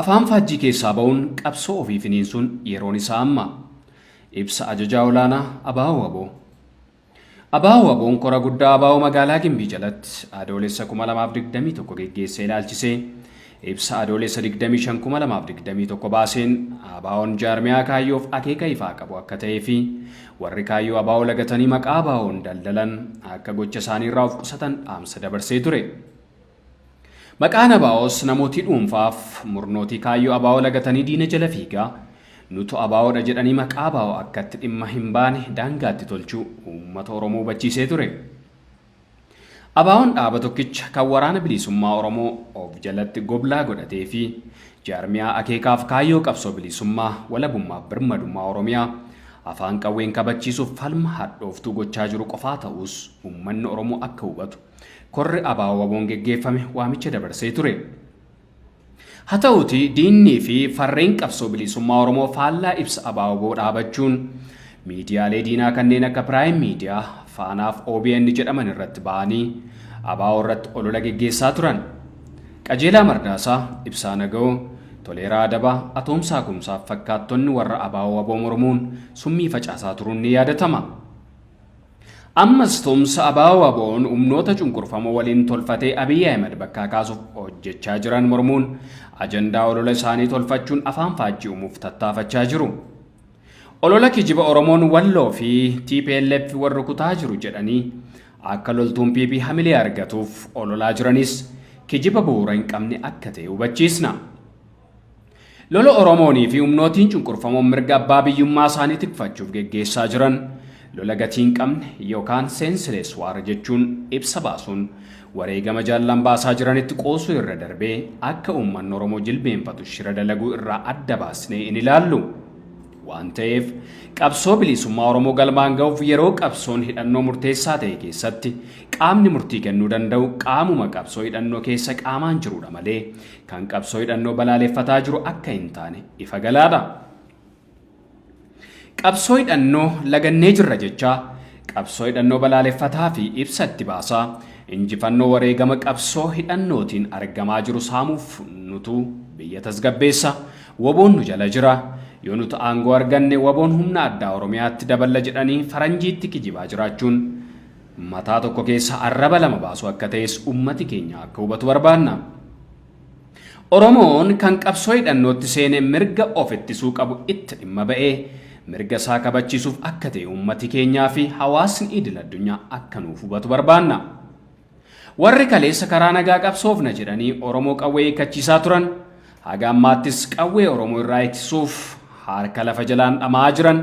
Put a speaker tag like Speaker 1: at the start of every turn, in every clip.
Speaker 1: Afaan faajjii keessaa ba'uun qabsoo ofii finiinsuun yeroon isaa amma. Ibsa Ajajaa Olaanaa Abo-wbo. Abo-wbo'n kora guddaa abo magaalaa Gimbii jalatti Adoolessa 2021 geggeesse ilaalchisee ibsa Adoolessa 25, 2021 baaseen ABO'n jaarmiyaa kaayyoof akeeka ifaa qabu akka ta'ee fi warri kaayyoo abo lagatanii maqaa ABO'n daldalan akka gocha isaaniirraa of qusatan dhaamsa dabarsee ture. Maqaan ABOs namootii dhuunfaaf murnootii kaayyoo ABO lagatanii diina jala fiigaa nutu ABOdha jedhanii maqaa ABO akkatti dhimma hin baane daangaatti tolchuu uummata Oromoo hubachiisee ture. ABOn dhaaba tokkicha kan waraana bilisummaa Oromoo of jalatti goblaa godhatee fi jaarmiyaa akeekaaf kaayyoo qabsoo bilisummaa, walabummaaf birmadummaa Oromiyaa afaan qawween kabachiisuuf falma hadhooftuu gochaa jiru qofaa ta'uus uummanni Oromoo akka hubatu Korri ABO-WBOn geggeeffame waamicha dabarsee ture. Haa ta'uutii diinnii fi farreen qabsoo bilisummaa Oromoo faallaa ibsa ABO-WBO dhaabachuun miidiyaalee diinaa kanneen akka Piraayim Miidiyaa, Faanaaf OBN jedhaman irratti ba'anii ABO irratti olola geggeessaa turan. Qajeelaa Mardaasaa, Ibsaa Nagawoo, Toleeraa Adabaa, Atoomsaa Kumsaaf fakkaattonni warra ABO-WBO mormuun summii facaasaa turuun ni yaadatama. Ammas tumsa ABO-WBOn humnoota cunqurfamoo waliin tolfatee Abiy Ahimad bakkaa kaasuuf hojjechaa jiran mormuun ajandaa olola isaanii tolfachuun afaan faajjii uumuuf tattaafachaa jiru. Olola kijiba Oromoon Walloo fi tplf wal rukutaa jiru jedhanii akka loltuun PP hamilee argatuuf ololaa jiranis kijiba bu'uura hin qabne akka ta'e hubachiisna. Lola Oromoonii fi humnootiin cunqurfamoon mirga abbaa biyyummaa isaanii tikfachuuf geggeessaa jiran lola gatii hin qabne yookaan senseless war jechuun ibsa baasuun wareegama jaallan baasaa jiranitti qoosuu irra darbee akka uummanni Oromoo jilbeenfatu shira dalaguu irraa adda baasnee hin ilaallu. Waan ta'eef, qabsoo bilisummaa Oromoo galmaan ga'uuf yeroo qabsoon hidhannoo murteessaa ta'e keessatti qaamni murtii kennuu danda'u qaamuma qabsoo hidhannoo keessa qaamaan jiruudha malee kan qabsoo hidhannoo balaaleffataa jiru akka hin taane ifa galaadha. Qabsoo hidhannoo lagannee jirra jechaa qabsoo hidhannoo balaaleffataa fi ibsa itti baasaa injifannoo wareegama qabsoo hidhannootiin argamaa jiru saamuuf nutu biyya tasgabbeessa, WBOn nu jala jira, yoo nutu aangoo arganne WBOn humna addaa Oromiyaatti daballa jedhanii faranjiitti kijibaa jiraachuun Mataa tokko keessa arraba lama baasuu akka ta'es ummati keenya akka hubatu barbaanna. Oromoon kan qabsoo hidhannootti seene mirga of ittisuu qabu itti dhimma ba'ee mirga isaa kabachiisuuf akka ta'e ummati keenyaa fi hawaasni idil addunyaa akka nuuf hubatu barbaanna. Warri kaleessa karaa nagaa qabsoofna jedhanii Oromoo qawwee hiikkachiisaa turan Haga ammaattis qawwee Oromoo irraa eegsisuuf harka lafa jalaan dhama'aa jiran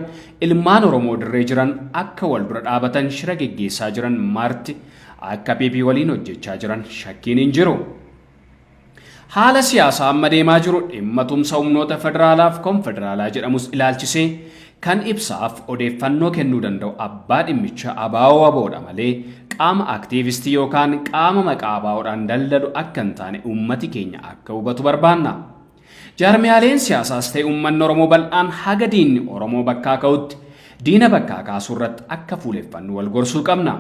Speaker 1: ilmaan Oromoo dirree jiran akka wal dura dhaabatan shira geggeessaa jiran marti akka PP waliin hojjechaa jiran shakkiin hin jiru. Haala siyaasaa amma deemaa jiru dhimma tumsa humnoota federaalaaf konfederaalaa jedhamus ilaalchisee kan ibsaaf odeeffannoo kennuu danda'u abbaa dhimmicha ABO-WBOdha malee qaama aktiivistii yookaan qaama maqaa ABOdhaan daldalu akka hin taane uummati keenya akka hubatu barbaanna. Jaarmiyaaleen siyaasaas ta'e uummanni Oromoo bal'aan haga diinni Oromoo bakkaa ka'utti diina bakkaa kaasuu irratti akka fuuleffannu wal gorsuu qabna.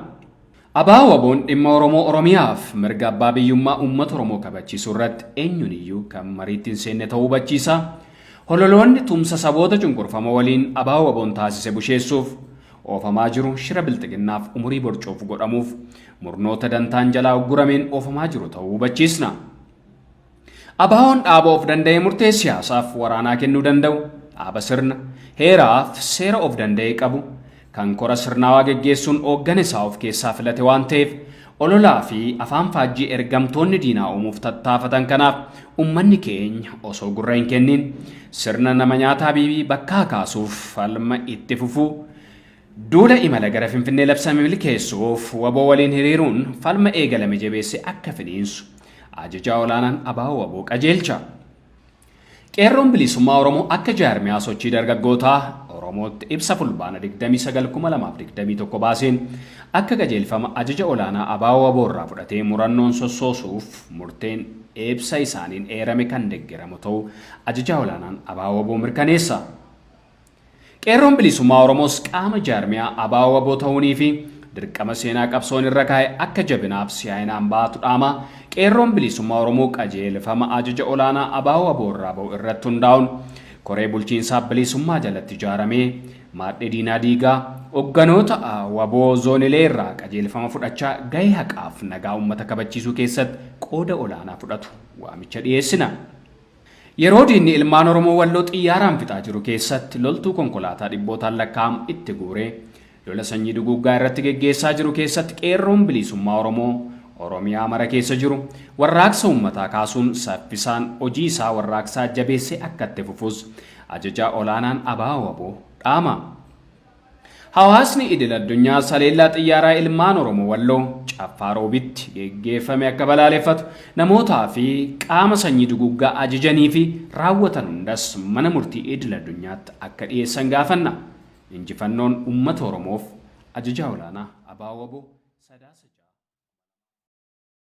Speaker 1: ABO-WBOn dhimma Oromoo Oromiyaaf mirga abbaa biyyummaa uummata Oromoo kabachiisuu irratti eenyuun iyyuu kan mariitti hin seenne ta'uu hubachiisa. Hololoonni tumsa saboota cunqurfamoo waliin ABO-WBOn taasise busheessuuf oofamaa jiru shira bilxiginnaaf umurii borcuuf godhamuuf murnoota dantaan jalaa uggurameen oofamaa jiru ta'uu hubachiisna. ABOn dhaaba of danda'ee murtee siyaasaaf waraanaa kennuu danda'u, dhaaba sirna, heeraaf seera of danda'e qabu, kan kora sirnaawaa geggeessuun ooggana isaa of keessaa filate waan ta'eef ololaa fi afaan faajjii ergamtoonni diinaa uumuuf tattaafatan kanaaf ummanni keenya osoo gurra hin kennin sirna nama nyaataa BB bakkaa kaasuuf falma itti fufuu Duula imala gara Finfinnee labsame milkeessuuf wbo waliin hiriiruun falma eegalame jabeessee akka finiinsu Ajajaa Olaanaan Abo-wbo qajeelcha. Qeerroon Bilisummaa Oromoo akka jaarmiyaa sochii dargaggootaa Oromootti ibsa Fulbaana 29,2021 baaseen akka qajeelfama Ajaja Olaanaa Abo-wbo irraa fudhatee murannoon sossoosuuf murteen ibsa isaaniin eerame kan deggeramu ta'uu Ajajaa Olaanaan Abo-wbo mirkaneessa. Qeerroon Bilisummaa Oromoos qaama jaarmiyaa ABO-WBO ta'uunii fi dirqama seenaa qabsoon irra kaa'e akka jabinaaf si'aayinaan ba'atu dhaama. Qeerroon Bilisummaa Oromoo qajeelfama ajaja olaanaa ABO-WBO irraa ba'u irratti hundaa'uun koree bulchiinsaa bilisummaa jalatti ijaaramee maadhee diinaa diigaa hogganoota WBO zoonilee irraa qajeelfama fudhachaa gahee haqaaf nagaa uummata kabachiisuu keessatti qooda olaanaa fudhatu waamicha dhiyeessina. Yeroo diinni ilmaan Oromoo Walloo xiyyaaraan fixaa jiru keessatti loltuu konkolaataa dhibbootaan lakkaa'amu itti guuree lola sanyii duguuggaa irratti geggeessaa jiru keessatti Qeerroon Bilisummaa Oromoo Oromiyaa mara keessa jiru warraaqsa uummataa kaasuun saffisaan hojii isaa warraaqsaa jabeessee akka itti fufus ajajaa olaanaan ABO-WBO dhaama. Hawaasni idil addunyaa saleellaa xiyyaaraa ilmaan Oromoo Walloo Caffaa Roobitti geggeeffame akka balaaleffatu namootaa fi qaama sanyii duguuggaa ajajanii fi raawwatan hundas mana murtii idil addunyaatti akka dhiyeessan gaafanna. Injifannoon uummata Oromoof. Ajajaa olaanaa ABO-WBO Sadaasa.